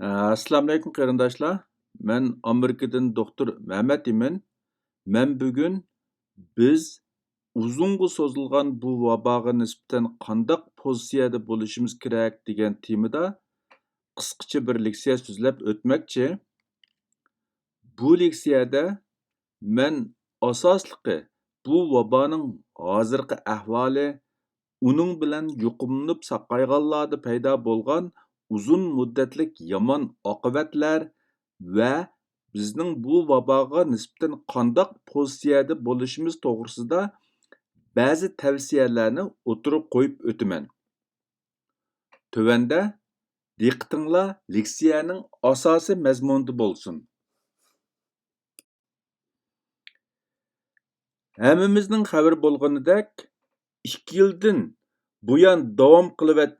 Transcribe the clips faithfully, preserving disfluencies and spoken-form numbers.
ئەسسالامۇئەلەيكۇم قېرىنداشلار، مەن ئامېرىكىدىن دوختۇر مەمەت ئىمىن. مەن بۈگۈن بىز ئۇزۇنغا سوزۇلغان بۇ ۋاباغا نىسبەتەن قانداق پوزىتسىيەدە بولۇشىمىز كېرەك دېگەن تېمىدا قىسقىچە بىر لېكسىيە سۆزلەپ ئۆتمەكچى. بۇ لېكسىيەدە مەن ئاساسلىقى بۇ ۋابانىڭ ھازىرقى ئەھۋالى، ئۇنىڭ بىلەن يۇقۇملىنىپ ساقايغانلاردا پەيدا بولغان ئۇزۇن مۇددەتلىك يامان ئاقىۋەتلەر ۋە بىزنىڭ بۇ ۋاباغا نىسبەتەن قانداق پوزىتسىيەدە بولۇشىمىز توغرىسىدا بەزى تەۋسىيەلەرنى ئوتتۇرىغا قويۇپ ئۆتىمەن. تۆۋەندە دىققىتىڭلار لېكسىيەنىڭ ئاساسىي مەزمۇنىدا بولسۇن. ھەممىمىزنىڭ خەۋىرى بولغىنىدەك، ئىككى يىلدىن بۇيان داۋام قىلىۋەت-،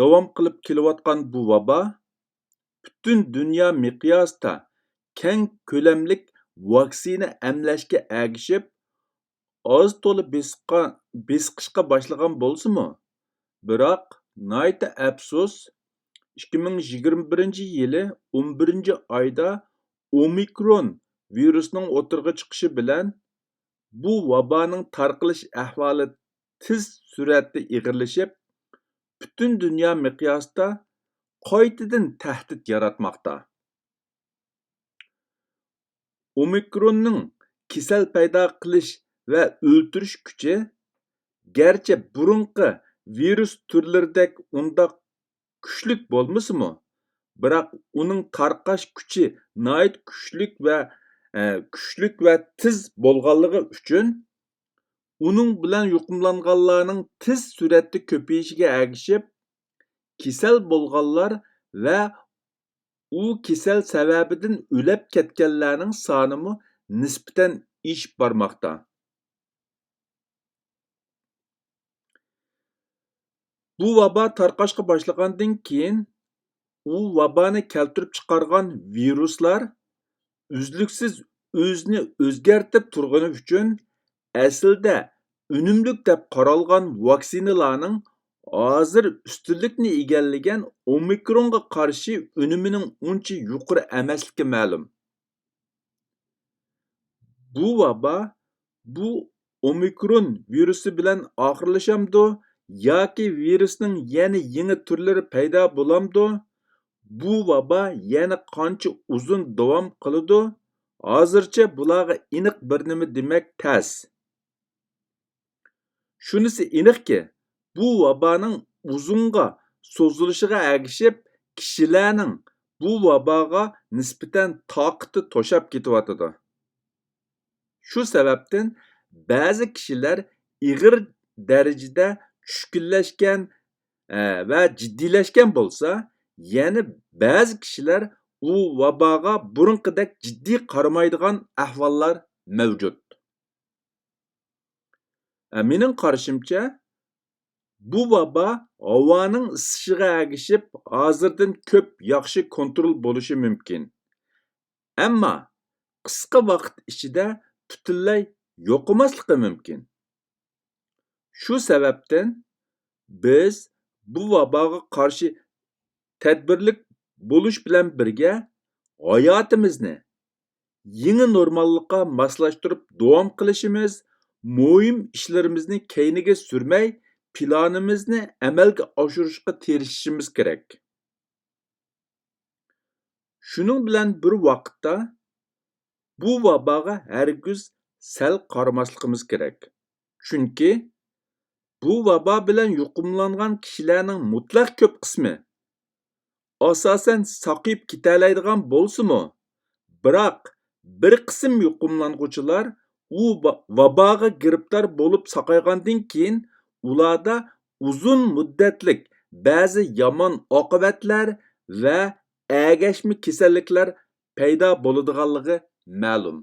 داۋام قىلىپ كېلىۋاتقان بۇ ۋابا پۈتۈن دۇنيا مىقياسىدا كەڭ كۆلەملىك ۋاكسىنا ئەملەشكە ئەگىشىپ، ئاز تولا بېسىققا-، بېسىقىشقا باشلىغان بولسىمۇ، بىراق ناھايىتى ئەپسۇس، ئىككى مىڭ يىگىرمە بىرىنچى يىلى ئون بىرىنچى ئايدا ئومىكرون ۋىرۇسنىڭ ئوتتۇرىغا چىقىشى بىلەن، بۇ ۋابانىڭ تارقىلىش ئەھۋالى تېز سۈرئەتتە ئېغىرلىشىپ، پۈتۈن دۇنيا مىقياسىدا قايتىدىن تەھدىت ياراتماقتا. ئومىكروننىڭ كېسەل پەيدا قىلىش ۋە ئۆلتۈرۈش كۈچى گەرچە بۇرۇنقى ۋىرۇس تۈرلىرىدەك ئۇنداق كۈچلۈك بولمىسىمۇ، بىراق ئۇنىڭ تارقاش كۈچى ناھايىتى كۈچلۈك ۋە، ئە، كۈچلۈك ۋە تېز بولغانلىقى ئۈچۈن، ئۇنىڭ بىلەن يۇقۇملانغانلارنىڭ تېز سۈرئەتتە كۆپىيىشىگە ئەگىشىپ، كېسەل بولغانلار ۋە ئۇ كېسەل سەۋەبىدىن ئۆلۈپ كەتكەنلەرنىڭ سانىمۇ نىسبەتەن ئېشىپ بارماقتا. بۇ ۋابا تارقاشقا باشلىغاندىن كېيىن، ئۇ ۋابانى كەلتۈرۈپ چىقارغان ۋىرۇسلار ئۈزلۈكسىز ئۆزىنى ئۆزگەرتىپ تۇرغىنى ئۈچۈن، ئەسلىدە ئۈنۈملۈك دەپ قارالغان ۋاكسىنىلارنىڭ ھازىر ئۈستۈنلۈكنى ئىگىلىگەن ئومىكرونغا قارشى ئۈنۈمىنىڭ ئۇنچە يۇقىرى ئەمەسلىكى مەلۇم. بۇ ۋابا بۇ ئومىكرون ۋىرۇسى بىلەن ئاخىرلىشامدۇ ياكى ۋىرۇسنىڭ يەنە يېڭى تۈرلىرى پەيدا بولامدۇ؟ بۇ ۋابا يەنە قانچە ئۇزۇن داۋام قىلىدۇ؟ ھازىرچە بۇلارغا ئېنىق بىر نېمە دېمەك تەس. شۇنىسى ئېنىقكى، بۇ ۋابانىڭ ئۇزۇنغا سوزۇلۇشىغا ئەگىشىپ، كىشىلەرنىڭ بۇ ۋاباغا نىسبەتەن تاقىتى توشاپ كېتىۋاتىدۇ. شۇ سەۋەبتىن بەزى كىشىلەر ئېغىر دەرىجىدە چۈشكۈنلەشكەن، ئە، ۋە جىددىيلەشكەن بولسا، يەنە بەزى كىشىلەر ئۇ ۋاباغا بۇرۇنقىدەك جىددىي قارىمايدىغان ئەھۋاللار مەۋجۇت. ئە، مېنىڭ قارىشىمچە، بۇ ۋابا ھاۋانىڭ ئىسسىشىغا ئەگىشىپ، ھازىردىن كۆپ ياخشى كونترول بولۇشى مۇمكىن. ئەمما قىسقا ۋاقىت ئىچىدە پۈتۈنلەي يوقىماسلىقى مۇمكىن. شۇ سەۋەبتىن بىز بۇ ۋاباغا قارشى تەدبىرلىك بولۇش بىلەن بىرگە، ھاياتىمىزنى يېڭى نورماللىققا ماسلاشتۇرۇپ داۋام قىلىشىمىز، مۇھىم ئىشلىرىمىزنى كەينىگە سۈرمەي، پىلانىمىزنى ئەمەلگە ئاشۇرۇشقا تىرىشىشىمىز كېرەك. شۇنىڭ بىلەن بىر ۋاقىتتا، بۇ ۋاباغا ھەرگىز سەل قارىماسلىقىمىز كېرەك. چۈنكى بۇ ۋابا بىلەن يۇقۇملانغان كىشىلەرنىڭ مۇتلەق كۆپ قىسمى ئاساسەن ساقىيىپ كېتەلەيدىغان بولسىمۇ، بىراق بىر قىسىم يۇقۇملانغۇچىلار ئۇ ۋا-، ۋاباغا گىرىپتار بولۇپ ساقايغاندىن كېيىن، ئۇلاردا ئۇزۇن مۇددەتلىك بەزى يامان ئاقىۋەتلەر ۋە ئەگەشمە كېسەللىكلەر پەيدا بولىدىغانلىقى مەلۇم.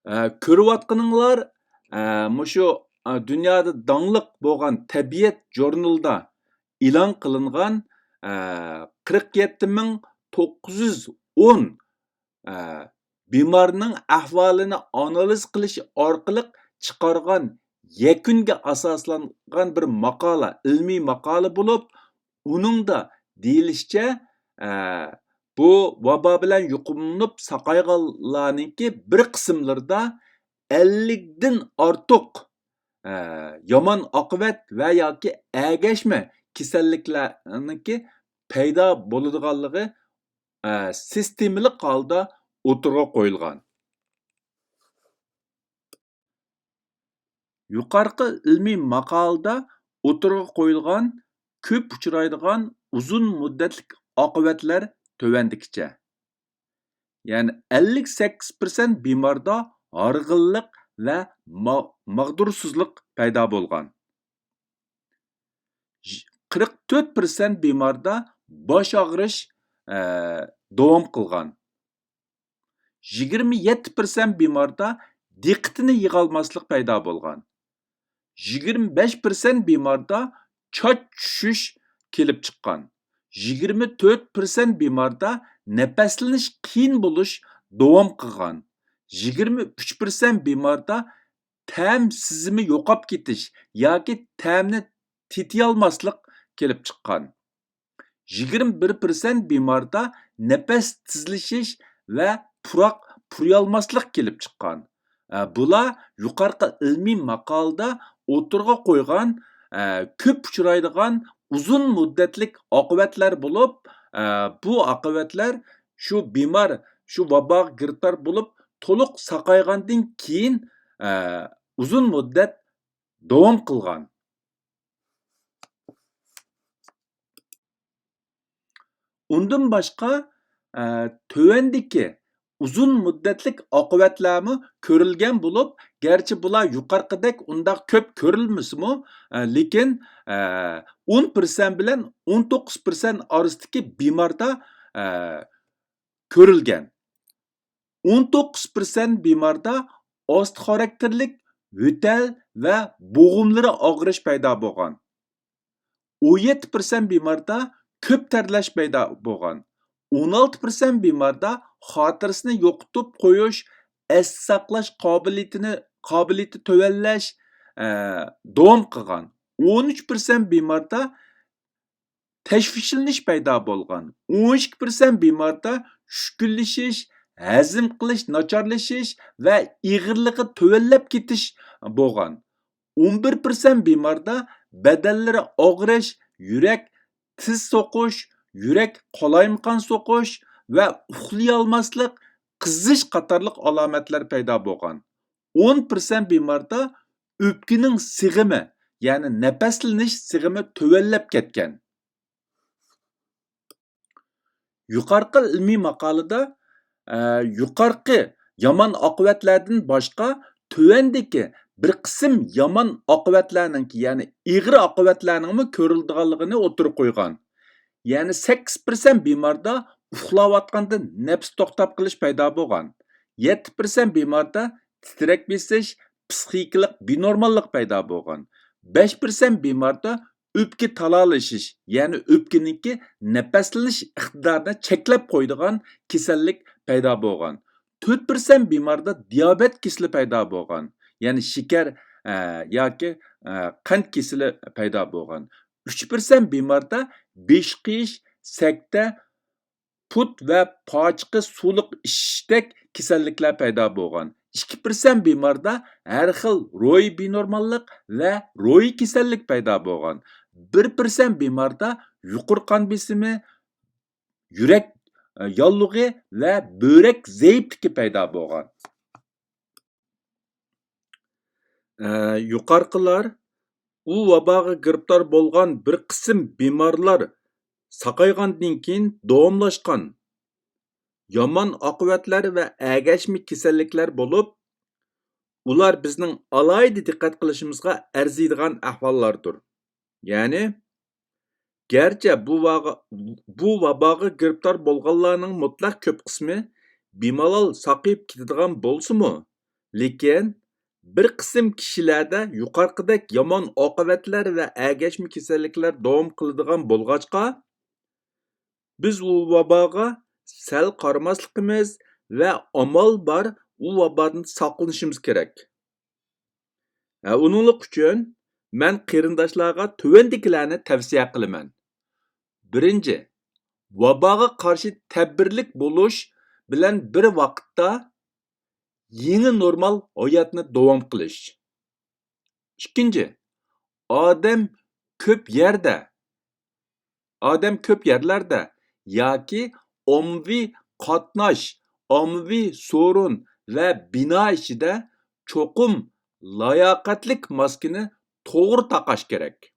ئە، كۆرۈۋاتقىنىڭلار، ئە، مۇشۇ، ئە، دۇنيادا داڭلىق بولغان تەبىئەت ژۇرنىلىدا ئېلان قىلىنغان، ئە، قىرىق يەتتە مىڭ توققۇز يۈز ئون، ئە، بىمارنىڭ ئەھۋالىنى ئانالىز قىلىش ئارقىلىق چىقارغان يەكۈنگە ئاساسلانغان بىر ماقالە، ئىلمىي ماقالە بولۇپ، ئۇنىڭدا دېيىلىشىچە، ئە، بۇ ۋابا بىلەن يۇقۇملىنىپ ساقايغانلارنىڭكى بىر قىسىملىرىدا ئەللىكتىن ئارتۇق، ئە، يامان ئاقىۋەت ۋە ياكى ئەگەشمە كېسەللىكلەرنىڭكى پەيدا بولىدىغانلىقى، ئە، سىستېمىلىق ھالدا ئوتتۇرىغا قويۇلغان. يۇقىرىقى ئىلمىي ماقالىدە ئوتتۇرىغا قويۇلغان كۆپ ئۇچرايدىغان ئۇزۇن مۇددەتلىك ئاقىۋەتلەر تۆۋەندىكىچە. يەنى ئەللىك سەككىز پىرسەنت بىماردا ھارغىنلىق ۋە ما-، ماغدۇرسىزلىق پەيدا بولغان. قىرىق تۆت پىرسەنت بىماردا باش ئاغرىش، ئە، داۋام قىلغان. يىگىرمە يەتتە پىرسەنت بىماردا دىققىتىنى يىغالماسلىق پەيدا بولغان. يىگىرمە بەش پىرسەنت بىماردا چاچ چۈشۈش كېلىپ چىققان. يىگىرمە تۆت پىرسەنت بىماردا نەپەسلىنىش قىيىن بولۇش داۋام قىلغان. يىگىرمە ئۈچ پىرسەنت بىماردا تەم سېزىمى يوقاپ كېتىش ياكى تەمنى تېتىيالماسلىق كېلىپ چىققان. يىگىرمە بىر پىرسەنت بىماردا نەپەس تېزلىشىش ۋە پۇراق پۇرىيالماسلىق كېلىپ چىققان. ئە، بۇلار يۇقىرىقى ئىلمىي ماقالىدە ئوتتۇرىغا قويغان، ئە، كۆپ ئۇچرايدىغان ئۇزۇن مۇددەتلىك ئاقىۋەتلەر بولۇپ، ئە، بۇ ئاقىۋەتلەر شۇ بىمار، شۇ ۋاباغا گىرىپتار بولۇپ، تولۇق ساقايغاندىن كېيىن، ئە، ئۇزۇن مۇددەت داۋام قىلغان. ئۇندىن باشقا، ئە، تۆۋەندىكى ئۇزۇن مۇددەتلىك ئاقىۋەتلەرمۇ كۆرۈلگەن بولۇپ، گەرچە بۇلار يۇقىرىقىدەك ئۇنداق كۆپ كۆرۈلمىسىمۇ، ئە، لېكىن، ئە، ئون پىرسەنت بىلەن ئون توققۇز پىرسەنت ئارىسىدىكى بىماردا، ئە، كۆرۈلگەن. ئون توققۇز پىرسەنت بىماردا ئاستا خاراكتېرلىك يۆتەل ۋە بوغۇملىرى ئاغرىش پەيدا بولغان. ئون يەتتە پىرسەنت بىماردا كۆپ تەرلەش پەيدا بولغان. ئون ئالتە پىرسەنت بىماردا خاتىرىسىنى يوقىتىپ قويۇش، ئەستە ساقلاش قابىلىيىتىنى، قابىلىيىتى تۆۋەنلەش، ئە، داۋام قىلغان. ئون ئۈچ پىرسەنت بىماردا تەشۋىشلىنىش پەيدا بولغان. ئون ئىككى پىرسەنت بىماردا چۈشكۈنلىشىش، ھەزىم قىلىش ناچارلىشىش ۋە ئېغىرلىقى تۆۋەنلەپ كېتىش بولغان. ئون بىر پىرسەنت بىماردا بەدەنلىرى ئاغرىش، يۈرەك تېز سوقۇش، يۈرەك قالايمىقان سوقۇش ۋە ئۇخلىيالماسلىق، قىزىش قاتارلىق ئالامەتلەر پەيدا بولغان. ئون پىرسەنت بىماردا ئۆپكىنىڭ سىغىمى، يەنى نەپەسلىنىش سىغىمى تۆۋەنلەپ كەتكەن. يۇقارقى ئىلمىي ماقالىدە، ئە، يۇقارقى يامان ئاقىۋەتلەردىن باشقا، تۆۋەندىكى بىر قىسىم يامان ئاقىۋەتلەرنىڭكى، يەنى ئېغىر ئاقىۋەتلەرنىڭمۇ كۆرۈلىدىغانلىقىنى ئوتتۇرىغا قويغان. يەنى سەككىز پىرسەنت بىماردا ئۇخلاۋاتقاندا نەپىس توختاپ قېلىش پەيدا بولغان. يەتتە پىرسەنت بىماردا تىترەك بېسىش، پسىخىكىلىق بىنورماللىق پەيدا بولغان. بەش پىرسەنت بىماردا ئۆپكە تالالىشىش، يەنى ئۆپكىنىڭكى نەپەسلىنىش ئىقتىدارىنى چەكلەپ قويىدىغان كېسەللىك پەيدا بولغان. تۆت پىرسەنت بىماردا دىيابېت كېسىلى پەيدا بولغان، يەنى شېكەر، ئە، ياكى، ئە، قەنت كېسىلى پەيدا بولغان. ئۈچ پىرسەنت بىماردا بېشى قېيىش، سەكتە، پۇت ۋە پاچىقى سۇلۇق ئىششىشتەك كېسەللىكلەر پەيدا بولغان. ئىككى پىرسەنت بىماردا ھەر خىل روھىي بىنورماللىق ۋە روھىي كېسەللىك پەيدا بولغان. بىر پىرسەنت بىماردا يۇقىرى قان بېسىمى، يۈرەك، ئە، ياللۇغى ۋە بۆرەك زەئىپلىكى پەيدا بولغان. ئە، يۇقارقىلار ئۇ ۋاباغا گىرىپتار بولغان بىر قىسىم بىمارلار ساقايغاندىن كېيىن داۋاملاشقان يامان ئاقىۋەتلەر ۋە ئەگەشمە كېسەللىكلەر بولۇپ، ئۇلار بىزنىڭ ئالاھىدە دىققەت قىلىشىمىزغا ئەرزىيدىغان ئەھۋاللاردۇر. يەنى، گەرچە بۇ ۋاغا-، بۇ ۋاباغا گىرىپتار بولغانلارنىڭ مۇتلەق كۆپ قىسمى بىمالال ساقىيىپ كېتىدىغان بولسىمۇ، لېكىن بىر قىسىم كىشىلەردە يۇقىرىقىدەك يامان ئاقىۋەتلەر ۋە ئەگەشمە كېسەللىكلەر داۋام قىلىدىغان بولغاچقا، بىز ئۇ ۋاباغا سەل قارىماسلىقىمىز ۋە ئامال بار ئۇ ۋابادىن ساقلىنىشىمىز كېرەك. ھە، ئۇنىڭلىق ئۈچۈن مەن قېرىنداشلارغا تۆۋەندىكىلەرنى تەۋسىيە قىلىمەن. بىرىنچى، ۋاباغا قارشى تەدبىرلىك بولۇش بىلەن بىر ۋاقىتتا يېڭى نورمال ھاياتنى داۋام قىلىش. ئىككىنچى، ئادەم كۆپ يەردە، ئادەم كۆپ يەرلەردە ياكى ئاممىۋى قاتناش، ئاممىۋى سورۇن ۋە بىنا ئىچىدە چوقۇم لاياقەتلىك ماسكىنى توغرا تاقاش كېرەك.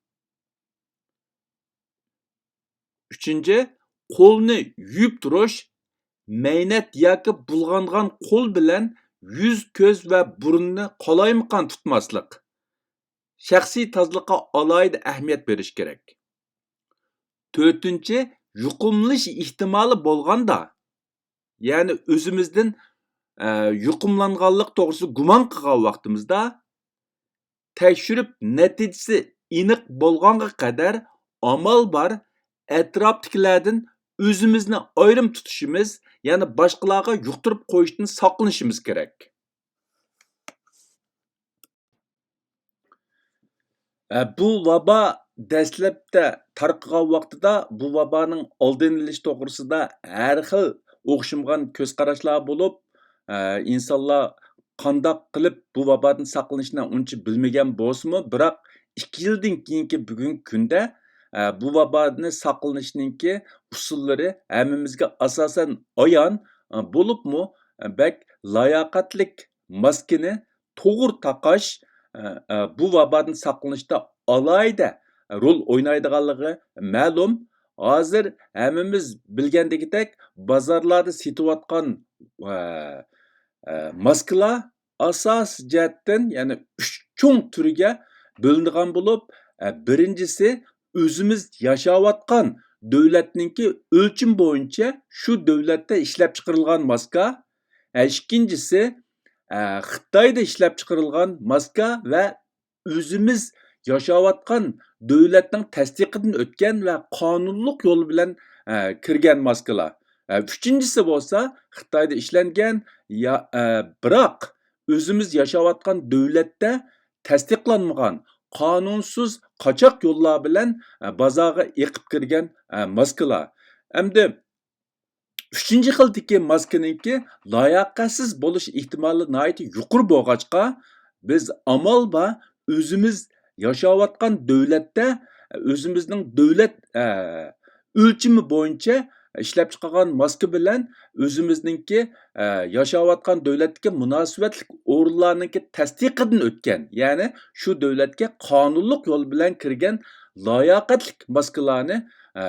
ئۈچىنچى، قولنى يۇيۇپ تۇرۇش، مەينەت ياكى بۇلغانغان قول بىلەن يۈز، كۆز ۋە بۇرۇننى قالايمىقان تۇتماسلىق. شەخسىي تازىلىققا ئالاھىدە ئەھمىيەت بېرىش كېرەك. تۆتىنچى، يۇقۇملىنىش ئېھتىمالى بولغاندا، يەنى ئۆزىمىزدىن، ئە، يۇقۇملانغانلىق توغرىسىدا گۇمان قىلغان ۋاقتىمىزدا، تەكشۈرۈپ نەتىجىسى ئېنىق بولغانغا قەدەر ئامال بار ئەتراپتىكىلەردىن ئۆزىمىزنى ئايرىم تۇتۇشىمىز، يەنى باشقىلارغا يۇقتۇرۇپ قويۇشتىن ساقلىنىشىمىز كېرەك. ئە، بۇ ۋابا دەسلەپتە تارقىغان ۋاقتىدا بۇ ۋابانىڭ ئالدىنى ئېلىش توغرىسىدا ھەر خىل ئوخشىمىغان كۆز قاراشلار بولۇپ، ئە، ئىنسانلار قانداق قىلىپ بۇ ۋابادىن ساقلىنىشنى ئۇنچە بىلمىگەن بولسىمۇ، بىراق ئىككى يىلدىن كېيىنكى بۈگۈنكى كۈندە، ئە، بۇ ۋابادىن ساقلىنىشنىڭكى ئۇسۇللىرى ھەممىمىزگە ئاساسەن ئايان، ئە، بولۇپمۇ، ئە، بەك لاياقەتلىك ماسكىنى توغرا تاقاش، ئە، ئە، بۇ ۋابادىن ساقلىنىشتا ئالاھىدە رول ئوينايدىغانلىقى مەلۇم. ھازىر ھەممىمىز بىلگەندىكىدەك، بازارلاردا سېتىۋاتقان، ئە، ئە، ماسكىلار ئاساسىي جەھەتتىن، يەنى ئۈچ چوڭ تۈرگە بۆلۈنىدىغان بولۇپ، ئە، بىرىنچىسى، ئۆزىمىز ياشاۋاتقان دۆلەتنىڭكى ئۆلچىمى بويىچە شۇ دۆلەتتە ئىشلەپچىقىرىلغان ماسكا. ئە، ئىككىنچىسى، ئە، خىتايدا ئىشلەپچىقىرىلغان ماسكا ۋە ئۆزىمىز ياشاۋاتقان دۆلەتنىڭ تەستىقىدىن ئۆتكەن ۋە قانۇنلۇق يول بىلەن، ئە، كىرگەن ماسكىلار. ئە، ئۈچىنچىسى بولسا خىتايدا ئىشلەنگەن، يا، ئە، بىراق ئۆزىمىز ياشاۋاتقان دۆلەتتە تەستىقلانمىغان، قانۇنسىز قاچاق يوللار بىلەن، ئە، بازارغا ئېقىپ كىرگەن، ئە، ماسكىلار. ئەمدى ئۈچىنچى خىلدىكى ماسكىنىڭكى لاياقەتسىز بولۇش ئېھتىمالى ناھايىتى يۇقىرى بولغاچقا، بىز ئامال بار ئۆزىمىز ياشاۋاتقان دۆلەتتە، ئۆزىمىزنىڭ دۆلەت، ئە، ئۆلچىمى بويىچە ئىشلەپچىقارغان ماسكا بىلەن ئۆزىمىزنىڭكى، ئە، ياشاۋاتقان دۆلەتتىكى مۇناسىۋەتلىك ئورۇنلارنىڭكى تەستىقىدىن ئۆتكەن، يەنى شۇ دۆلەتكە قانۇنلۇق يول بىلەن كىرگەن لاياقەتلىك ماسكىلارنى، ئە،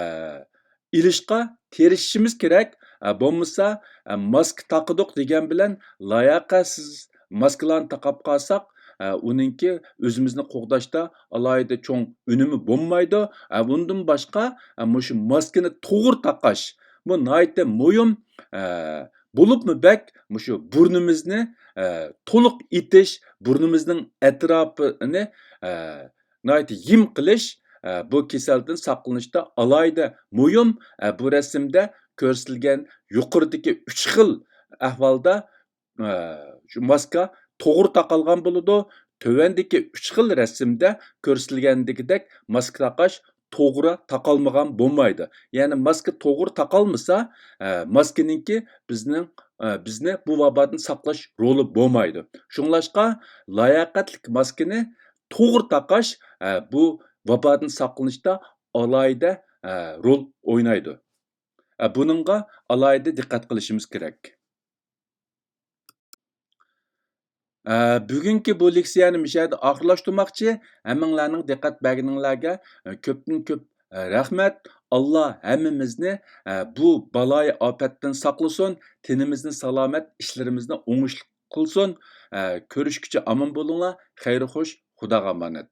ئېلىشقا تىرىشىشىمىز كېرەك. ئە، بولمىسا، ئە، ماسكا تاقىدۇق دېگەن بىلەن لاياقەتسىز ماسكىلارنى تاقاپ قالساق، ئە، ئۇنىڭكى ئۆزىمىزنى قوغداشتا ئالاھىدە چوڭ ئۈنۈمى بولمايدۇ. ئە، بۇندىن باشقا، ئە، مۇشۇ ماسكىنى توغرا تاقاش، بۇ ناھايىتى مۇھىم. ئە، بولۇپمۇ بەك مۇشۇ بۇرنىمىزنى، ئە، تولۇق ئېتىش، بۇرنىمىزنىڭ ئەتراپىنى، ئە، ناھايىتى ھىم قىلىش، ئە، بۇ كېسەلدىن ساقلىنىشتا ئالاھىدە مۇھىم. ئە، بۇ رەسىمدە كۆرسىتىلگەن يۇقىرىدىكى ئۈچ خىل ئەھۋالدا، ئە، شۇ ماسكا توغرا تاقالغان بولىدۇ. تۆۋەندىكى ئۈچ خىل رەسىمدە كۆرسىتىلگەندىكىدەك ماسكا تاقاش توغرا تاقالمىغان بولمايدۇ. يەنى ماسكا توغرا تاقالمىسا، ئە، ماسكىنىڭكى بىزنىڭ، ئە، بىزنى بۇ ۋابادىن ساقلاش رولى بولمايدۇ. شۇڭلاشقا لاياقەتلىك ماسكىنى توغرا تاقاش، ئە، بۇ ۋابادىن ساقلىنىشتا ئالاھىدە، ئە، رول ئوينايدۇ. ئە، بۇنىڭغا ئالاھىدە دىققەت قىلىشىمىز كېرەك. ئە، بۈگۈنكى بۇ لېكسىيەنى مۇشۇ يەردە ئاخىرلاشتۇرماقچى. ھەممىڭلارنىڭ دىققەت بەرگىنىڭلارگە، ئە، كۆپتىن كۆپ، ئە، رەھمەت. ئاللا ھەممىمىزنى، ئە، بۇ بالايىئاپەتتىن ساقلىسۇن، تېنىمىزنى سالامەت، ئىشلىرىمىزنى ئوڭۇشلۇق قىلسۇن. ئە، كۆرۈشكىچە ئامان بولۇڭلار. خەير خوش، خۇداغا ئامانەت.